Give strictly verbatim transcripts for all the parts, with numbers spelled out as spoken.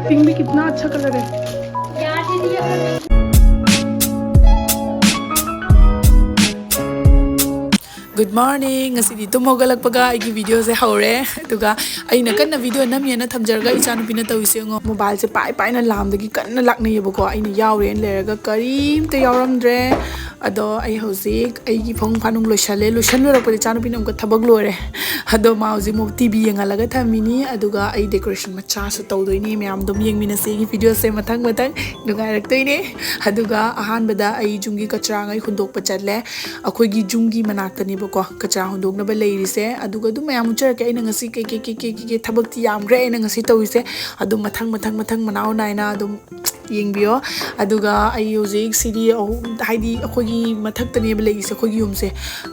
Pink भी कितना अच्छा कलर है। Good morning. ꯉꯁꯤꯗꯤ ꯇꯨꯝ ꯍꯧꯒꯠꯂꯛꯄꯒ ꯑꯩꯒꯤ ꯚꯤꯗꯤꯑꯣꯁꯦ ꯍꯧꯔꯦ꯫ ꯑꯗꯨꯒ ꯑꯩꯅ ꯀꯟꯅ ꯚꯤꯗꯤꯑꯣ ꯅꯝꯃꯦꯅ ꯊꯝꯖꯔꯒ ꯏꯆꯥꯅꯨꯄꯤꯅ ꯇꯧꯔꯤꯁꯦ ꯌꯦꯡꯉꯣ, ꯃꯣꯕꯥꯏꯜꯁꯦ ꯄꯥꯏ ꯄꯥꯏꯅ ꯂꯥꯝꯗꯒꯤ ꯀꯟꯅ ꯂꯥꯛꯅꯩꯌꯦꯕꯀꯣ꯫ ꯑꯩꯅ ꯌꯥꯎꯔꯦꯅ ꯂꯩꯔꯒ ꯀꯔꯤꯝꯇ ꯌꯥꯎꯔꯝꯗ꯭ꯔꯦ꯫ ꯑꯗꯣ ꯑꯩ ꯍꯧꯖꯤꯛ ꯑꯩꯒꯤ ꯐꯃꯨꯡ ꯐꯥꯅꯨꯡ ꯂꯣꯏꯁꯜꯂꯦ꯫ ꯂꯣꯏꯁꯜ ꯂꯣꯏꯔꯛꯄꯗ ꯏꯆꯥꯅꯨꯄꯤꯅ ꯑꯃꯨꯛꯀ ꯊꯕꯛ ꯂꯣꯏꯔꯦ꯫ ꯑꯗꯣ ꯃꯥ ꯍꯧꯖꯤꯛ ꯑꯃꯨꯛ ꯇꯤ ꯚꯤ ꯌꯦꯡꯍꯜꯂꯒ ꯊꯝꯃꯤꯅꯤ꯫ ꯑꯗꯨꯒ ꯑꯩ ꯗꯦꯀꯣꯔꯦꯁꯟ ꯃꯆꯥꯁꯨ ꯇꯧꯗꯣꯏꯅꯤ꯫ ꯃꯌꯥꯝ ꯑꯗꯨꯝ ꯌꯦꯡꯃꯤꯟꯅꯁꯦ ꯑꯩꯒꯤ ꯚꯤꯗꯤꯑꯣꯁꯦ ꯃꯊꯪ ꯃꯊꯪ꯫ ꯅꯨꯡꯉꯥꯏꯔꯛꯇꯣꯏꯅꯦ꯫ ꯑꯗꯨꯒ ꯑꯍꯥꯟꯕꯗ ꯑꯩ ꯌꯨꯝꯒꯤ ꯀꯆꯔꯥꯉꯩ ꯍꯨꯟꯗꯣꯛꯄ ꯆꯠꯂꯦ꯫ ꯑꯩꯈꯣꯏꯒꯤ ꯌꯨꯝꯒꯤ ꯃꯅꯥꯛꯇꯅꯦꯕꯀꯣ ꯀꯆꯔꯥ ꯍꯨꯟꯗꯣꯛꯅꯕ ꯂꯩꯔꯤꯁꯦ꯫ ꯑꯗꯨꯒ ꯑꯗꯨꯝ ꯃꯌꯥꯝ ꯎꯠꯆꯔꯛꯀꯦ ꯑꯩꯅ ꯉꯁꯤ ꯀꯩ ꯀꯩ ꯀꯩ ꯀꯩ ꯀꯩ ꯀꯩ ꯊꯕꯛꯇꯤ ꯌꯥꯝꯈ꯭ꯔꯦ ꯑꯩꯅ ꯉꯁꯤ ꯇꯧꯔꯤꯁꯦ꯫ ꯑꯗꯨꯝ ꯃꯊꯪ ꯃꯊꯪ ꯃꯊꯪ ꯃꯅꯥꯎ ꯅꯥꯏꯅ ꯑꯗꯨꯝ ꯌꯦꯡꯕꯤꯌꯣ꯫ ꯑꯗꯨꯒ ꯑꯩ ꯍꯧꯖꯤꯛ ꯁꯤꯗꯤ ꯑꯍꯨꯝ, ꯍꯥꯏꯗꯤ ꯑꯩꯈꯣꯏꯒꯤ ꯃꯊꯛꯇꯅꯦꯕ ꯂꯩꯔꯤꯁꯦ ꯑꯩꯈꯣꯏꯒꯤ ꯌꯨꯝꯁꯦ꯫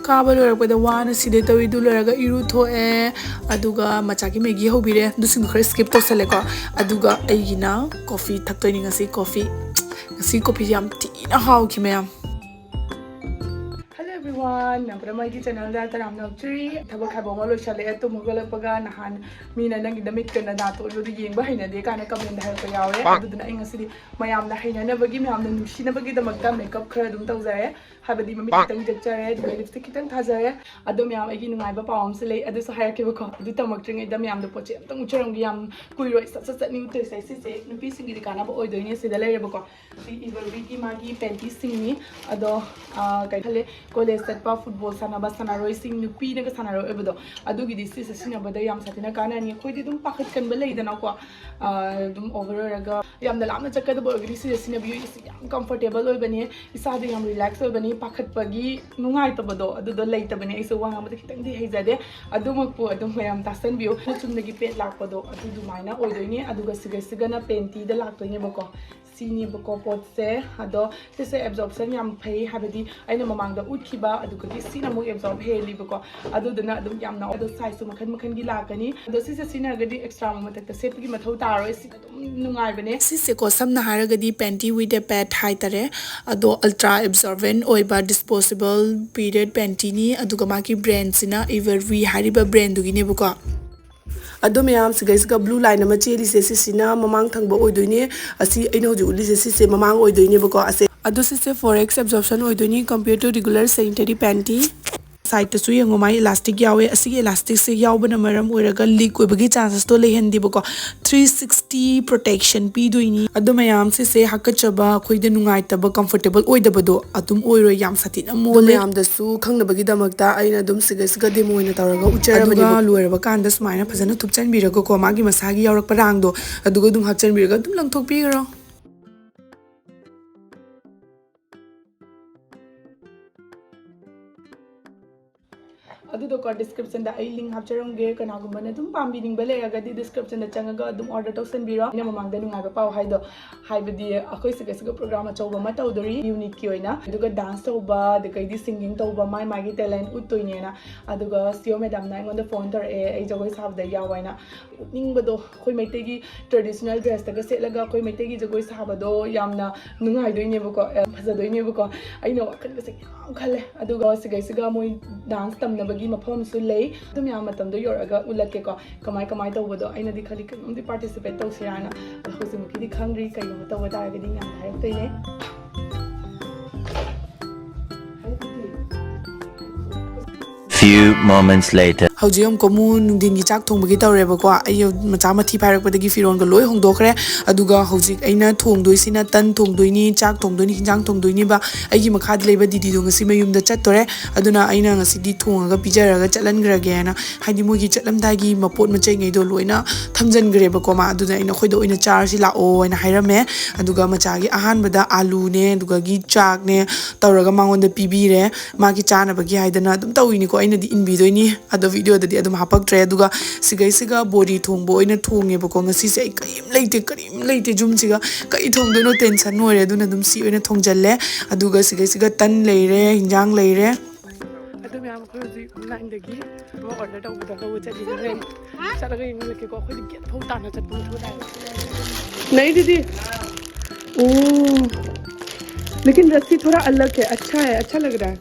ꯀꯥꯕ ꯂꯣꯏꯔꯛꯄꯗ ꯋꯥꯅ ꯁꯤꯗ ꯇꯧꯔꯤ꯫ ꯑꯗꯨ ꯂꯣꯏꯔꯒ ꯏꯔꯨ ꯊꯣꯛꯑꯦ꯫ ꯑꯗꯨꯒ ꯃꯆꯥꯒꯤ ꯃꯦꯒꯤ ꯍꯧꯕꯤꯔꯦ꯫ ꯑꯗꯨꯁꯤꯡꯗꯣ ꯈꯔ ꯁ꯭ꯀꯤꯞ ꯇꯧꯁꯜꯂꯦꯀꯣ꯫ ꯑꯗꯨꯒ ꯑꯩꯒꯤꯅ ꯀꯣꯐꯤ ꯊꯛꯇꯣꯏꯅꯤ ꯉꯁꯤ꯫ ꯀꯣꯐꯤ, ꯉꯁꯤ ꯀꯣꯐꯤꯁꯦ ꯌꯥꯝ ꯊꯤꯅ ꯍꯥꯎꯈꯤ ꯃꯌꯥꯝ꯫ Hello everyone, ꯃꯌꯥꯝ ꯄꯨꯝꯅꯃꯛ ꯑꯩꯒꯤ ꯆꯦꯅꯦꯜꯗ ꯇꯔꯥꯝꯅ ꯑꯣꯛꯆꯔꯤ꯫ ꯊꯕꯛ ꯍꯥꯏꯕ ꯑꯃ ꯂꯣꯏꯁꯜꯂꯛꯑꯦ꯫ ꯇꯨꯝ ꯍꯧꯒꯠꯂꯛꯄꯒ ꯅꯍꯥꯟ ꯃꯤꯅ "ꯅꯪꯒꯤ ꯅꯃꯤꯠꯀ ꯅꯗꯥ ꯇꯣꯛꯏꯕꯗꯨ ꯌꯦꯡꯕ ꯍꯩꯅꯗꯦ" ꯀꯥꯏꯅ ꯀꯃꯦꯟꯗ ꯍꯥꯏꯔꯛꯄ ꯌꯥꯎꯔꯦ꯫ ꯑꯗꯨꯗꯨꯅ ꯑꯩ ꯉꯁꯤꯗꯤ ꯃꯌꯥꯝꯅ ꯍꯩꯅꯅꯕꯒꯤ, ꯃꯌꯥꯝꯅ ꯅꯨꯡꯁꯤꯅꯕꯒꯤꯗꯃꯛꯇ ꯃꯦꯀꯞ ꯈꯔ ꯑꯗꯨꯝ ꯇꯧꯖꯔꯦ꯫ ꯍꯥꯏꯕꯗꯤ ꯃꯃꯤꯠ ꯈꯤꯇꯪ ꯌꯦꯛꯆꯔꯦ, ꯑꯗꯨꯒ ꯂꯤꯞꯁꯇꯤꯛ ꯈꯤꯇꯪ ꯊꯥꯖꯔꯦ꯫ ꯑꯗꯣ ꯃꯌꯥꯝ, ꯑꯩꯒꯤ ꯅꯨꯡꯉꯥꯏꯕ ꯄꯥꯎ ꯑꯃꯁꯨ ꯂꯩ, ꯑꯗꯨꯁꯨ ꯍꯥꯏꯔꯛꯀꯦꯕꯀꯣ꯫ ꯑꯗꯨ ꯇꯝꯃꯛꯇ꯭ꯔꯤꯉꯩꯗ ꯃꯌꯥꯝꯗ ꯄꯣꯠꯁꯦ ꯑꯝꯇꯪ ꯎꯠꯆꯔꯝꯒꯦ꯫ ꯌꯥꯝ ꯀꯨꯏꯔꯣꯏ, ꯁꯠ ꯁꯠ ꯁꯠꯅꯤ ꯎꯠꯇꯣꯏꯁꯦ꯫ ꯁꯤꯁꯦ ꯅꯨꯄꯤꯁꯤꯡꯒꯤꯗꯤ ꯀꯥꯟꯅꯕ ꯑꯣꯏꯗꯣꯏꯅꯦ꯫ ꯁꯤꯗ ꯂꯩꯔꯦꯕꯀꯣ꯫ ꯁꯤ ꯏꯚꯔꯋꯤꯒꯤ ꯃꯥꯒꯤ ꯄꯦꯟꯇꯤꯁꯤꯡꯅꯤ꯫ ꯑꯗꯣ, ꯑ, ꯀꯩ ꯈꯜꯂꯦ, ꯀꯣꯂꯦꯖ ꯆꯠꯄ, ꯐꯨꯠꯕꯣꯜ ꯁꯥꯟꯅꯕ ꯁꯥꯟꯅꯔꯣꯏꯁꯤꯡ, ꯅꯨꯄꯤꯅꯒ ꯁꯥꯟꯅꯔꯣꯏ ꯑꯣꯏꯕꯗꯣ, ꯑꯗꯨꯒꯤꯗꯤ ꯁꯤꯁꯦ ꯁꯤꯖꯤꯟꯅꯕꯗ ꯌꯥꯝ ꯁꯥꯊꯤꯅ ꯀꯥꯟꯅꯅꯤ꯫ ꯑꯩꯈꯣꯏꯗꯤ ꯑꯗꯨꯝ ꯄꯥꯈꯠꯀꯟꯕ ꯂꯩꯗꯅꯀꯣ, ꯑ, ꯑꯗꯨꯝ ꯑꯣꯚꯔ ꯑꯣꯏꯔꯒ ꯌꯥꯝꯅ ꯂꯥꯞꯅ ꯆꯠꯀꯗꯕ ꯑꯣꯏꯔꯒꯗꯤ ꯁꯤꯁꯦ ꯁꯤꯖꯤꯟꯅꯕꯤꯌꯨ꯫ ꯁꯤ ꯌꯥꯝ ꯀꯝꯐꯣꯔꯇꯦꯕꯜ ꯑꯣꯏꯕꯅꯦ, ꯏꯁꯥꯗ ꯌꯥꯝ ꯔꯤꯂꯦꯛꯁ ꯑꯣꯏꯕꯅꯤ, ꯄꯥꯈꯠꯄꯒꯤ ꯅꯨꯡꯉꯥꯏꯇꯕꯗꯣ ꯑꯗꯨꯗꯣ ꯂꯩꯇꯕꯅꯦ꯫ ꯑꯩꯁꯨ ꯋꯥ ꯉꯥꯡꯕꯗ ꯈꯤꯇꯪꯗꯤ ꯍꯩꯖꯗꯦ, ꯑꯗꯨꯃꯛꯄꯨ ꯑꯗꯨꯝ ꯃꯌꯥꯝ ꯇꯥꯁꯟꯕꯤꯌꯨ꯫ ꯆꯨꯝꯅꯒꯤ ꯄꯦꯠ ꯂꯥꯛꯄꯗꯣ ꯑꯗꯨ ꯑꯗꯨꯃꯥꯏꯅ ꯑꯣꯏꯗꯣꯏꯅꯦ꯫ ꯑꯗꯨꯒ ꯁꯤꯒꯩꯁꯤꯒꯅ ꯄꯦꯟꯇꯤꯗ ꯂꯥꯛꯇꯣꯏꯅꯦꯕꯀꯣ꯫ ꯁꯤꯅꯦꯕꯀꯣ ꯄꯣꯠꯁꯦ꯫ ꯑꯗꯣ ꯁꯤꯁꯦ ꯑꯦꯕꯖꯣꯔꯞꯁꯟ ꯌꯥꯝ ꯐꯩ, ꯍꯥꯏꯕꯗꯤ ꯑꯩꯅ ꯃꯃꯥꯡꯗ ꯎꯠꯈꯤꯕ ꯑꯗꯨꯒꯗꯤ ꯁꯤꯅ ꯑꯃꯨꯛ ꯑꯦꯕꯖꯣꯔꯞ ꯍꯦꯜꯂꯤꯕꯀꯣ꯫ ꯑꯗꯨꯗꯨꯅ ꯑꯗꯨꯝ ꯌꯥꯝꯅ, ꯑꯗꯣ ꯁꯥꯏꯖꯁꯨ ꯃꯈꯜ ꯃꯈꯜꯒꯤ ꯂꯥꯛꯀꯅꯤ꯫ ꯑꯗꯣ ꯁꯤꯁꯦ ꯁꯤꯖꯤꯟꯅꯔꯒꯗꯤ ꯑꯦꯛꯁꯇ꯭ꯔꯥ ꯃꯊꯛꯇ ꯁꯦꯠꯄꯒꯤ ꯃꯊꯧ ꯇꯥꯔꯣꯏ꯫ ꯁꯤꯅ ꯑꯗꯨꯝ ꯅꯨꯡꯉꯥꯏꯕꯅꯦ꯫ ꯁꯤꯁꯦꯀꯣ ꯁꯝꯅ ꯍꯥꯏꯔꯒꯗꯤ ꯄꯦꯟꯇꯤ ꯋꯤꯠ ꯑꯦ ꯄꯦꯠ ꯍꯥꯏꯇꯥꯔꯦ꯫ ꯑꯗꯣ ꯑꯜꯇ꯭ꯔꯥ ꯑꯦꯕꯖꯣꯔꯕꯦꯟ ꯑꯣꯏꯕ ꯗꯤꯁꯄꯣꯖꯦꯕꯜ ꯄꯤꯔꯤꯌꯗ ꯄꯦꯟꯇꯤꯅꯤ꯫ ꯑꯗꯨꯒ ꯃꯥꯒꯤ ꯕ꯭ꯔꯦꯟꯁꯤꯅ ꯏꯚꯔꯋꯤ ꯍꯥꯏꯔꯤꯕ ꯕ꯭ꯔꯦꯟꯗꯨꯒꯤꯅꯦꯕꯀꯣ꯫ ꯑꯗꯣ ꯃꯌꯥꯝ, ꯁꯤꯒꯩꯁꯤꯒ blue line ꯑꯃ ꯆꯦꯜꯂꯤꯁꯦ, ꯁꯤꯁꯤꯅ ꯃꯃꯥꯡ ꯊꯪꯕ ꯑꯣꯏꯗꯣꯏꯅꯦ꯫ ꯑꯁꯤ ꯑꯩꯅ ꯍꯧꯖꯤꯛ ꯎꯠꯂꯤꯁꯦ, ꯁꯤꯁꯦ ꯃꯃꯥꯡ ꯑꯣꯏꯗꯣꯏꯅꯦꯕꯀꯣ꯫ ꯑꯁꯦ, ꯑꯗꯣ ꯁꯤꯁꯦ four X absorption ꯑꯣꯏꯗꯣꯏꯅꯤ, compared to regular sanitary panty꯫ Sideꯇꯁꯨ ꯌꯦꯡꯉꯣ, ꯃꯥꯏ elastic ꯌꯥꯎꯋꯦ꯫ ꯑꯁꯤꯒꯤ elasticꯁꯦ ꯌꯥꯎꯕꯅ ꯃꯔꯝ ꯑꯣꯏꯔꯒ leak ꯑꯣꯏꯕꯒꯤ chanceꯁꯇꯣ ꯂꯩꯍꯟꯗꯦꯕꯀꯣ꯫ Three sixty protection ꯄꯤꯗꯣꯏꯅꯤ꯫ ꯑꯗꯣ ꯃꯌꯥꯝ, ꯁꯤꯁꯦ ꯍꯥꯀꯠꯆꯕ, ꯑꯩꯈꯣꯏꯗ ꯅꯨꯡꯉꯥꯏꯇꯕ, comfortable ꯑꯣꯏꯗꯕꯗꯣ ꯑꯗꯨꯝ ꯑꯣꯏꯔꯣꯏ, ꯌꯥꯝ ꯁꯥꯊꯤꯅ ꯑꯗꯣ ꯃꯣꯜꯂꯦ꯫ ꯃꯌꯥꯝꯗꯁꯨ ꯈꯪꯅꯕꯒꯤꯗꯃꯛꯇ ꯑꯩꯅ ꯑꯗꯨꯝ ꯁꯤꯒꯩꯁꯤꯒ demo ꯑꯣꯏꯅ ꯇꯧꯔꯒ ꯎꯠꯆꯔꯕꯅꯦꯕ꯫ ꯑꯗꯨꯒ ꯂꯣꯏꯔꯕ ꯀꯥꯟꯗ ꯁꯨꯃꯥꯏꯅ ꯐꯖꯅ ꯊꯨꯞꯆꯟꯕꯤꯔꯒꯀꯣ, ꯃꯥꯒꯤ ꯃꯁꯥꯒꯤ ꯌꯥꯎꯔꯛꯄ ꯔꯥꯡꯗꯣ ꯑꯗꯨꯒ ꯑꯗꯨꯝ ꯍꯥꯞꯆꯟꯕꯤꯔꯒ ꯑꯗꯨꯝ ꯂꯪꯊꯣꯛꯄꯤꯈ꯭ꯔꯣ꯫ ꯑꯗꯨꯗꯣꯀꯣ, descriptionꯗ ꯑꯩ link ꯍꯥꯞꯆꯔꯝꯒꯦ꯫ ꯀꯅꯥꯒꯨꯝꯕꯅ ꯑꯗꯨꯝ ꯄꯥꯝꯕꯤꯅꯤꯡꯕ ꯂꯩꯔꯒꯗꯤ descriptionꯗ ꯆꯪꯉꯒ ꯑꯗꯨꯝ order ꯇꯧꯁꯟꯕꯤꯔꯣ꯫ ꯑꯩꯅ ꯃꯃꯥꯡꯗ ꯅꯨꯡꯉꯥꯏꯕ ꯄꯥꯎ ꯍꯥꯏꯗꯣ, ꯍꯥꯏꯕꯗꯤ ꯑꯩꯈꯣꯏ ꯁꯤꯒ ꯁꯤꯒ program ꯑꯆꯧꯕ ꯑꯃ ꯇꯧꯗꯣꯔꯤ, unitꯀꯤ ꯑꯣꯏꯅ꯫ ꯑꯗꯨꯒ dance ꯇꯧꯕ, ꯑꯗꯒꯤꯗꯤ singing ꯇꯧꯕ, ꯃꯥꯏ ꯃꯥꯒꯤ talent ꯎꯠꯇꯣꯏꯅꯦꯅ꯫ ꯑꯗꯨꯒ ꯁꯤ ꯏ ꯑꯣ madamꯅ ꯑꯩꯉꯣꯟꯗ phone ꯇꯧꯔꯛꯑꯦ, ꯑꯩ ꯖꯒꯣꯏ ꯁꯥꯕꯗ ꯌꯥꯎ ꯍꯥꯏꯅ꯫ ꯎꯠꯅꯤꯡꯕꯗꯣ, ꯑꯩꯈꯣꯏ ꯃꯩꯇꯩꯒꯤ traditional dressꯇꯒ ꯁꯦꯠꯂꯒ ꯑꯩꯈꯣꯏ ꯃꯩꯇꯩꯒꯤ ꯖꯒꯣꯏ ꯁꯥꯕꯗꯣ ꯌꯥꯝꯅ ꯅꯨꯡꯉꯥꯏꯗꯣꯏꯅꯦꯕꯀꯣ, ꯑꯦ, ꯐꯖꯗꯣꯏꯅꯦꯕꯀꯣ꯫ ꯑꯩꯅ ꯋꯥꯈꯜꯒꯁꯦ ꯌꯥꯝ ꯈꯜꯂꯦ꯫ ꯑꯗꯨꯒ ꯁꯤꯒꯩꯁꯤꯒ ꯃꯣꯏ dance ꯇꯝꯅꯕꯒꯤ ꯃꯐꯝꯁꯨ ꯂꯩ꯫ ꯑꯗꯨ ꯃꯌꯥꯝ ꯃꯇꯝꯗꯣ ꯌꯧꯔꯛꯑꯒ ꯎꯠꯂꯛꯀꯦꯀꯣ, ꯀꯃꯥꯏ ꯀꯃꯥꯏ ꯇꯧꯕꯗꯣ꯫ ꯑꯩꯅꯗꯤ ꯈꯜꯂꯤ ꯀꯩꯅꯣꯝꯗꯤ participate ꯇꯧꯁꯤꯔꯥꯅ꯫ ꯑꯗꯣ ꯍꯧꯖꯤꯛꯃꯛꯀꯤꯗꯤ ꯈꯪꯗ꯭ꯔꯤ, ꯀꯩꯒꯨꯝꯕ ꯇꯧꯕ ꯇꯥꯔꯒꯗꯤ ꯃꯌꯥꯝꯗ ꯍꯥꯏꯔꯛꯇꯣꯏꯅꯦ꯫ Few moments later. ꯍꯧꯖꯤꯛ ꯑꯃꯨꯛꯀ ꯑꯃꯨꯛ ꯅꯨꯡꯊꯤꯟꯒꯤ ꯆꯥꯛ ꯊꯣꯡꯕꯒꯤ ꯇꯧꯔꯦꯕꯀꯣ꯫ ꯑꯩ ꯃꯆꯥ ꯃꯊꯤ ꯐꯥꯏꯔꯛꯄꯗꯒꯤ ꯐꯤꯔꯣꯟꯒ ꯂꯣꯏ ꯍꯣꯡꯗꯣꯛꯈ꯭ꯔꯦ꯫ ꯑꯗꯨꯒ ꯍꯧꯖꯤꯛ ꯑꯩꯅ ꯊꯣꯡꯗꯣꯏꯁꯤꯅ ꯇꯟ ꯊꯣꯡꯗꯣꯏꯅꯤ, ꯆꯥꯛ ꯊꯣꯡꯗꯣꯏꯅꯤ, ꯍꯤꯟꯖꯥꯡ ꯊꯣꯡꯗꯣꯏꯅꯤꯕ꯫ ꯑꯩꯒꯤ ꯃꯈꯥꯗ ꯂꯩꯕ ꯗꯤꯗꯤꯗꯣ ꯉꯁꯤ ꯃꯌꯨꯝꯗ ꯆꯠꯇꯣꯔꯦ꯫ ꯑꯗꯨꯅ ꯑꯩꯅ ꯉꯁꯤꯗꯤ ꯊꯣꯡꯉꯒ ꯄꯤꯖꯔꯒ ꯆꯠꯍꯟꯈ꯭ꯔꯒꯦꯅ, ꯍꯥꯏꯗꯤ ꯃꯣꯏꯒꯤ ꯆꯠꯂꯝꯗꯥꯏꯒꯤ ꯃꯄꯣꯠ ꯃꯆꯩꯉꯩꯗꯣ ꯂꯣꯏꯅ ꯊꯝꯖꯟꯈ꯭ꯔꯦꯕꯀꯣ ꯃꯥ꯫ ꯑꯗꯨꯅ ꯑꯩꯅ ꯑꯩꯈꯣꯏꯗ ꯑꯣꯏꯅ ꯆꯥꯔꯁꯤ ꯂꯥꯛꯑꯣ ꯍꯥꯏꯅ ꯍꯥꯏꯔꯝꯃꯦ꯫ ꯑꯗꯨꯒ ꯃꯆꯥꯒꯤ ꯑꯍꯥꯟꯕꯗ ꯑꯥꯂꯨꯅꯦ, ꯑꯗꯨꯒꯒꯤ ꯆꯥꯛꯅꯦ ꯇꯧꯔꯒ ꯃꯉꯣꯟꯗ ꯄꯤꯕꯤꯔꯦ꯫ ꯃꯥꯒꯤ ꯆꯥꯅꯕꯒꯤ ꯍꯥꯏꯗꯅ ꯑꯗꯨꯝ ꯇꯧꯋꯤꯅꯤꯀꯣ, ꯑꯩꯅꯗꯤ ꯏꯟꯕꯤꯗꯣꯏꯅꯤ꯫ ꯑꯗꯣ videoꯗꯗꯤ ꯑꯗꯨꯝ ꯍꯥꯄꯛꯇ꯭ꯔꯦ꯫ ꯑꯗꯨꯒ ꯁꯤꯒꯩꯁꯤꯒ ꯕꯣꯔꯤ ꯊꯣꯡꯕ ꯑꯣꯏꯅ ꯊꯣꯡꯉꯦꯕꯀꯣ ꯉꯁꯤꯁꯦ꯫ ꯑꯩ ꯀꯔꯤꯝ ꯂꯩꯇꯦ, ꯀꯔꯤꯝ ꯂꯩꯇꯦ ꯌꯨꯝꯁꯤꯒ꯫ ꯀꯔꯤ ꯊꯣꯡꯗꯣꯏꯅꯣ tension ꯑꯣꯏꯔꯦ꯫ ꯑꯗꯨꯅ ꯑꯗꯨꯝ ꯁꯤ ꯑꯣꯏꯅ ꯊꯣꯡꯖꯜꯂꯦ꯫ ꯑꯗꯨꯒ ꯁꯤꯒꯩꯁꯤꯒ ꯇꯟ ꯂꯩꯔꯦ, ꯍꯤꯟꯖꯥꯡ ꯂꯩꯔꯦ꯫ ꯑꯗꯨ ꯃꯌꯥꯝ ꯑꯩꯈꯣꯏ ꯍꯧꯖꯤꯛ online ꯗꯒꯤ ꯑꯃ order ꯇꯧꯕꯗ ꯂꯧꯕ ꯆꯠꯂꯤꯅꯦ꯫ ꯍꯣꯔꯦꯟ ꯆꯠꯂꯒ ꯌꯦꯡꯍꯜꯂꯛꯀꯦꯀꯣ꯫ ꯑꯩꯈꯣꯏꯗꯤ gate ꯐꯥꯎ ꯇꯥꯟꯅ ꯆꯠꯄ ꯃꯊꯧ ꯇꯥꯏ꯫ नहीं दीदी, ओ, लेकिन रस्सी थोड़ा अलग है, अच्छा है, अच्छा लग रहा है।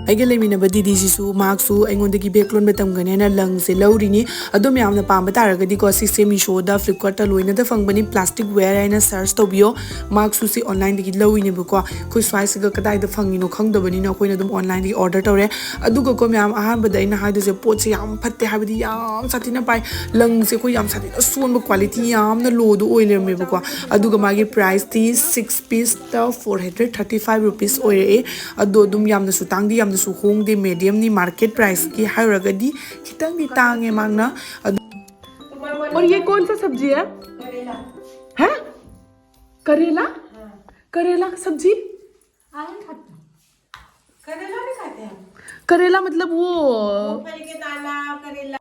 ꯑꯩꯒ ꯂꯩꯃꯤꯟꯅꯕ ꯗꯤꯗꯤꯁꯤꯁꯨ ꯃꯍꯥꯛꯁꯨ ꯑꯩꯉꯣꯟꯗꯒꯤ ꯕꯦꯛ ꯂꯣꯟꯕ ꯇꯝꯒꯅꯦꯅ ꯂꯪꯁꯦ ꯂꯧꯔꯤꯅꯤ꯫ ꯑꯗꯣ ꯃꯌꯥꯝꯅ ꯄꯥꯝꯕ ꯇꯥꯔꯒꯗꯤꯀꯣ, ꯁꯤꯁꯦ ꯃꯤꯁꯣꯗ, ꯐ꯭ꯂꯤꯞꯀꯥꯔꯠꯇ ꯂꯣꯏꯅꯗ ꯐꯪꯕꯅꯤ꯫ Plastic Wear ꯍꯥꯏꯅ search ꯇꯧꯕꯤꯌꯣ꯫ ꯃꯍꯥꯛꯁꯨ ꯁꯤ online ꯗꯒꯤ ꯂꯧꯔꯤꯅꯦꯕꯀꯣ꯫ ꯑꯩꯈꯣꯏ ꯁ꯭ꯋꯥꯏꯁꯤꯒ ꯀꯗꯥꯏꯗ ꯐꯪꯉꯤꯅꯣ ꯈꯪꯗꯕꯅꯤꯅ ꯑꯩꯈꯣꯏꯅ ꯑꯗꯨꯝ online ꯗꯒꯤ order ꯇꯧꯔꯦ꯫ ꯑꯗꯨꯒꯀꯣ ꯃꯌꯥꯝ, ꯑꯍꯥꯟꯕꯗ ꯑꯩꯅ ꯍꯥꯏꯗꯣꯏꯁꯦ, ꯄꯣꯠꯁꯦ ꯌꯥꯝ ꯐꯠꯇꯦ, ꯍꯥꯏꯕꯗꯤ ꯌꯥꯝ ꯁꯥꯊꯤꯅ ꯄꯥꯏ꯫ ꯂꯪꯁꯦ ꯑꯩꯈꯣꯏ ꯌꯥꯝ ꯁꯥꯊꯤꯅ ꯁꯣꯟꯕ, quality ꯌꯥꯝꯅ low ꯗꯣ ꯑꯣꯏ ꯂꯩꯔꯝꯃꯦꯕꯀꯣ꯫ ꯑꯗꯨꯒ ꯃꯥꯒꯤ price ꯇꯤ six piece ꯇ four hundred thirty five rupees ꯑꯣꯏꯔꯛꯑꯦ꯫ ꯑꯗꯣ ꯑꯗꯨꯝ ꯌꯥꯝꯅꯁꯨ ꯇꯥꯡꯗꯤ ꯌꯥꯝꯅꯁꯨ ꯍꯣꯡꯗꯦ, medium ꯅꯤ꯫ Market price ꯀꯤ ꯍꯥꯏꯔꯨꯔꯒꯗꯤ ꯈꯤꯇꯪꯗꯤ ꯇꯥꯡꯉꯦ ꯃꯥꯡꯅ꯫ ꯑꯗꯨ और ये कौन सा सब्जी है? हैं? करेला? करेला सब्जी? आलू खाते हैं। करेला नहीं खाते हैं। करेला मतलब वो मूंगफली के दाना, करेला।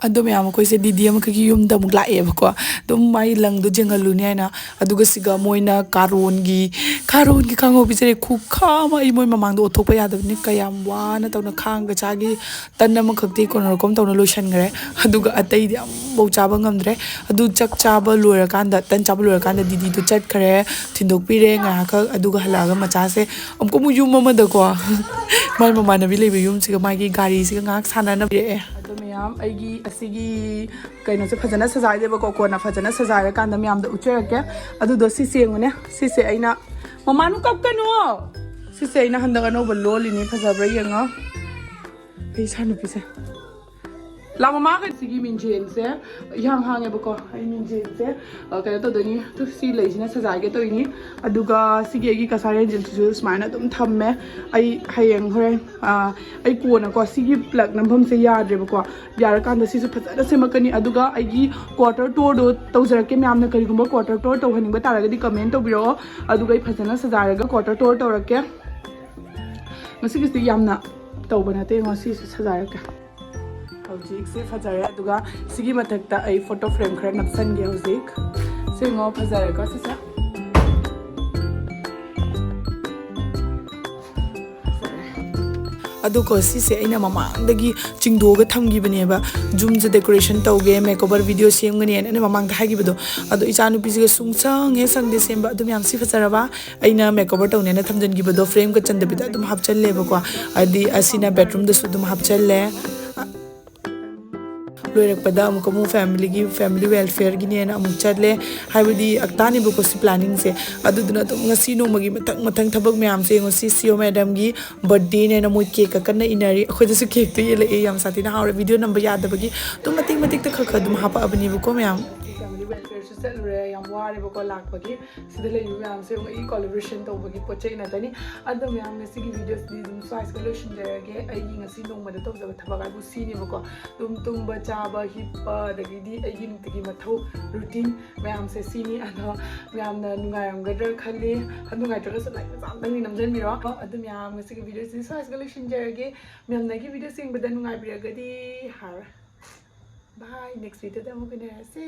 ꯑꯗꯣ ꯃꯌꯥꯝ, ꯑꯩꯈꯣꯏꯁꯦ ꯗꯤꯗꯤ ꯑꯃꯈꯛꯀꯤ ꯌꯨꯝꯗ ꯑꯃꯨꯛ ꯂꯥꯛꯑꯦꯕꯀꯣ꯫ ꯑꯗꯨꯝ ꯃꯥꯏ ꯂꯪꯗꯣ ꯌꯦꯡꯍꯜꯂꯨꯅꯤ ꯍꯥꯏꯅ꯫ ꯑꯗꯨꯒ ꯁꯤꯒ ꯃꯣꯏꯅ ꯀꯥꯔꯣꯟꯒꯤ, ꯀꯥꯔꯣꯟꯒꯤ ꯀꯥꯡꯍꯧ ꯄꯤꯖꯔꯦ꯫ ꯈꯨꯈꯥ ꯑꯃ, ꯑꯩ ꯃꯣꯏ ꯃꯃꯥꯡꯗ ꯑꯣꯠꯊꯣꯛꯄ ꯌꯥꯗꯕꯅꯤ꯫ ꯀꯌꯥꯝ ꯋꯥꯅ ꯇꯧꯅ ꯈꯥꯡꯒ ꯆꯥꯈꯤ꯫ ꯇꯟ ꯑꯃꯈꯛꯇꯤ ꯀꯣꯟꯅꯔꯣꯀꯣꯝ ꯇꯧꯅ ꯂꯣꯏꯁꯤꯟꯈ꯭ꯔꯦ꯫ ꯑꯗꯨꯒ ꯑꯇꯩꯗꯤ ꯑꯃꯐꯥꯎ ꯆꯥꯕ ꯉꯝꯗ꯭ꯔꯦ꯫ ꯑꯗꯨ ꯆꯥꯛ ꯆꯥꯕ ꯂꯣꯏꯔꯀꯥꯟꯗ, ꯇꯟ ꯆꯥꯕ ꯂꯣꯏꯔꯀꯥꯟꯗ ꯗꯤꯗꯤꯗꯣ ꯆꯠꯈ꯭ꯔꯦ, ꯊꯤꯟꯗꯣꯛꯄꯤꯔꯦ ꯉꯥꯏꯍꯥꯛꯈꯛ꯫ ꯑꯗꯨꯒ ꯍꯜꯂꯛꯑꯒ ꯃꯆꯥꯁꯦ ꯑꯃꯨꯛꯀ ꯑꯃꯨꯛ ꯌꯨꯝ ꯑꯃꯗꯀꯣ, ꯃꯥꯏ ꯃꯃꯥꯟꯅꯕꯤ ꯂꯩꯕ ꯌꯨꯝꯁꯤꯒ ꯃꯥꯒꯤ ꯒꯥꯔꯤꯁꯤꯒ ꯉꯥꯏꯍꯥꯛ ꯁꯥꯟꯅꯅꯕꯤꯔꯛꯑꯦ꯫ ꯑꯗꯣ ꯃꯌꯥꯝ, ꯑꯩꯒꯤ ꯑꯁꯤꯒꯤ ꯀꯩꯅꯣꯁꯦ ꯐꯖꯅ ꯁꯖꯥꯏꯗꯦꯕꯀꯣ, ꯀꯣꯟꯅ ꯐꯖꯅ ꯁꯖꯥꯏꯔꯀꯥꯟꯗ ꯃꯌꯥꯝꯗ ꯎꯠꯆꯔꯛꯀꯦ꯫ ꯑꯗꯨꯗꯣ ꯁꯤꯁꯦ ꯌꯦꯡꯉꯨꯅꯦ, ꯁꯤꯁꯦ ꯑꯩꯅ, ꯃꯃꯥꯅꯨ ꯀꯞꯀꯅꯨ꯫ ꯁꯤꯁꯦ ꯑꯩꯅ ꯍꯟꯗꯛ ꯑꯅꯧꯕ ꯂꯣꯜꯂꯤꯅꯤ, ꯐꯖꯕ꯭ꯔꯥ ꯌꯦꯡꯉꯣ꯫ ꯑꯩ ꯏꯆꯥ ꯅꯨꯄꯤꯁꯦ꯫ ꯂꯥꯛꯑꯣ ꯃꯃꯥꯒ꯫ ꯁꯤꯒꯤ ꯃꯤꯡꯖꯦꯜꯁꯦ ꯏꯍꯥꯡ ꯍꯥꯡꯉꯦꯕꯀꯣ꯫ ꯑꯩ ꯃꯤꯡꯖꯦꯜꯁꯦ, ꯑ, ꯀꯩꯅꯣ ꯇꯧꯗꯣꯏꯅꯤ꯫ ꯑꯗꯨ ꯁꯤ ꯂꯩꯁꯤꯅ ꯁꯖꯥꯏꯒꯦ ꯇꯧꯔꯤꯅꯤ꯫ ꯑꯗꯨꯒ ꯁꯤꯒꯤ ꯑꯩꯒꯤ ꯀꯁꯥ ꯔꯦꯟꯖꯦꯜꯁꯤꯁꯨ ꯁꯨꯃꯥꯏꯅ ꯑꯗꯨꯝ ꯊꯝꯃꯦ꯫ ꯑꯩ ꯍꯌꯦꯡ ꯍꯣꯔꯦꯟ, ꯑ, ꯑꯩ ꯀꯣꯟꯅꯀꯣ ꯁꯤꯒꯤ plug ꯅꯝꯐꯝꯁꯦ ꯌꯥꯗ꯭ꯔꯦꯕꯀꯣ꯫ ꯌꯥꯔꯀꯥꯟꯗ ꯁꯤꯁꯨ ꯐꯖꯅ ꯁꯦꯝꯃꯛꯀꯅꯤ꯫ ꯑꯗꯨꯒ ꯑꯩꯒꯤ quarter tourꯗꯣ ꯇꯧꯖꯔꯛꯀꯦ꯫ ꯃꯌꯥꯝꯅ ꯀꯔꯤꯒꯨꯝꯕ quarter tour ꯇꯧꯍꯟꯅꯤꯡꯕ ꯇꯥꯔꯒꯗꯤ comment ꯇꯧꯕꯤꯔꯛꯑꯣ꯫ ꯑꯗꯨꯒ ꯑꯩ ꯐꯖꯅ ꯁꯖꯥꯏꯔꯒ quarter tour ꯇꯧꯔꯛꯀꯦ꯫ ꯉꯁꯤꯒꯤꯁꯤ ꯌꯥꯝꯅ ꯇꯧꯕ ꯅꯠꯇꯦ, ꯉꯁꯤꯁꯨ ꯁꯖꯥꯏꯔꯛꯀꯦ꯫ ꯍꯧꯖꯤꯛꯁꯦ ꯐꯖꯔꯦ꯫ ꯑꯗꯨꯒ ꯁꯤꯒꯤ ꯃꯊꯛꯇ ꯑꯩ photo frame ꯈꯔ ꯅꯞꯁꯟꯒꯦ ꯍꯧꯖꯤꯛ꯫ ꯁꯦꯡꯉꯣ, ꯐꯖꯔꯦꯀꯣ ꯁꯤꯁꯦ꯫ ꯐꯖꯔꯦ꯫ ꯑꯗꯨꯒ ꯁꯤꯁꯦ ꯑꯩꯅ ꯃꯃꯥꯡꯗꯒꯤ ꯆꯤꯡꯗꯣꯛꯑꯒ ꯊꯝꯈꯤꯕꯅꯦꯕ, ꯌꯨꯝꯁꯦ decoration ꯇꯧꯒꯦ, makeover video ꯁꯦꯝꯒꯅꯦꯅ ꯑꯩꯅ ꯃꯃꯥꯡꯗ ꯍꯥꯏꯈꯤꯕꯗꯣ꯫ ꯑꯗꯣ ꯏꯆꯥꯅꯨꯄꯤꯁꯤꯒ ꯁꯨꯡꯁꯪ ꯍꯦꯛ ꯁꯪꯗꯦ ꯁꯦꯝꯕ꯫ ꯑꯗꯨ ꯃꯌꯥꯝ ꯁꯤ ꯐꯖꯔꯕ? ꯑꯩꯅ makeover ꯇꯧꯅꯦꯅ ꯊꯝꯖꯤꯟꯈꯤꯕꯗꯣ frameꯒ ꯆꯟꯗꯕꯤꯗ ꯑꯗꯨꯝ ꯍꯥꯞꯆꯜꯂꯦꯕꯀꯣ꯫ ꯍꯥꯏꯗꯤ ꯑꯁꯤꯅ bedroomꯗꯁꯨ ꯑꯗꯨꯝ ꯍꯥꯞꯆꯜꯂꯦ꯫ ꯂꯣꯏꯔꯛꯄꯗ ꯑꯃꯨꯛꯀ ꯑꯃꯨꯛ familyꯒꯤ, family welfareꯒꯤꯅꯦꯅ ꯑꯃꯨꯛ ꯆꯠꯂꯦ꯫ ꯍꯥꯏꯕꯗꯤ ꯑꯛꯇꯥꯅꯦꯕꯀꯣ ꯁꯤ planningꯁꯦ꯫ ꯑꯗꯨꯗꯨꯅ ꯑꯗꯨꯝ ꯉꯁꯤ ꯅꯣꯡꯃꯒꯤ ꯃꯊꯪ ꯃꯊꯪ ꯊꯕꯛ ꯃꯌꯥꯝꯁꯦ ꯌꯦꯡꯉꯣ꯫ ꯁꯤ CEO madamꯒꯤ birthdayꯅꯦꯅ ꯃꯣꯏ cakeꯀ ꯀꯟꯅ ꯏꯟꯅꯔꯤ꯫ ꯑꯩꯈꯣꯏꯗꯁꯨ cakeꯇꯣ ꯌꯦꯜꯂꯛꯑꯦ꯫ ꯌꯥꯝ ꯁꯥꯊꯤꯅ ꯍꯥꯎꯔꯦ꯫ Video ꯅꯝꯕ ꯌꯥꯗꯕꯒꯤ ꯑꯗꯨꯝ ꯃꯇꯦꯛ ꯃꯇꯦꯛꯇ ꯈꯔ ꯈꯔ ꯑꯗꯨꯝ ꯍꯥꯄꯛꯑꯕꯅꯦꯕꯀꯣ ꯃꯌꯥꯝ꯫ Family welfareꯁꯨ ꯆꯠꯂꯨꯔꯦ꯫ ꯌꯥꯝ ꯋꯥꯔꯦꯕꯀꯣ ꯂꯥꯛꯄꯒꯤ꯫ ꯁꯤꯗ ꯂꯩꯔꯤꯕ ꯃꯌꯥꯝꯁꯦ ꯑꯩꯒꯤ collaboration ꯇꯧꯕꯒꯤ ꯄꯣꯠ ꯆꯩ ꯉꯥꯛꯇꯅꯤ꯫ ꯑꯗꯣ ꯃꯌꯥꯝ, ꯉꯁꯤꯒꯤ videoꯁꯤꯗꯤ ꯑꯗꯨꯝ swiceꯀ ꯂꯣꯏꯁꯤꯟꯖꯔꯒꯦ꯫ ꯑꯩꯒꯤ ꯉꯁꯤ ꯅꯣꯡꯃꯗ ꯇꯧꯖꯕ ꯊꯕꯛ ꯍꯥꯏꯕꯨ ꯁꯤꯅꯦꯕꯀꯣ꯫ ꯑꯗꯨꯝ ꯇꯨꯝꯕ, ꯆꯥꯕ, ꯍꯤꯞꯄ, ꯑꯗꯒꯤꯗꯤ ꯑꯩꯒꯤ ꯅꯨꯡꯇꯤꯒꯤ ꯃꯊꯧ, routine ꯃꯌꯥꯝꯁꯦ ꯁꯤꯅꯤ꯫ ꯑꯗꯣ ꯃꯌꯥꯝꯅ ꯅꯨꯡꯉꯥꯏꯔꯝꯒꯗ꯭ꯔꯥ ꯈꯜꯂꯤ꯫ ꯅꯨꯡꯉꯥꯏꯇ꯭ꯔꯒꯁꯨ like ꯃꯆꯥ ꯑꯝꯇꯪꯗꯤ ꯅꯝꯖꯟꯕꯤꯔꯣ꯫ ꯑꯗꯣ ꯃꯌꯥꯝ, ꯉꯁꯤꯒꯤ videoꯁꯤꯗꯤ swiceꯀ ꯂꯣꯏꯁꯤꯟꯖꯔꯒꯦ꯫ ꯃꯌꯥꯝꯅ ꯑꯩꯒꯤ videoꯁꯦ ꯌꯦꯡꯕꯗ ꯅꯨꯡꯉꯥꯏꯕꯤꯔꯒꯗꯤ ꯍꯥꯏꯔ Bye, next videoꯗ ꯑꯃꯨꯛ ꯎꯅꯔꯁꯦ꯫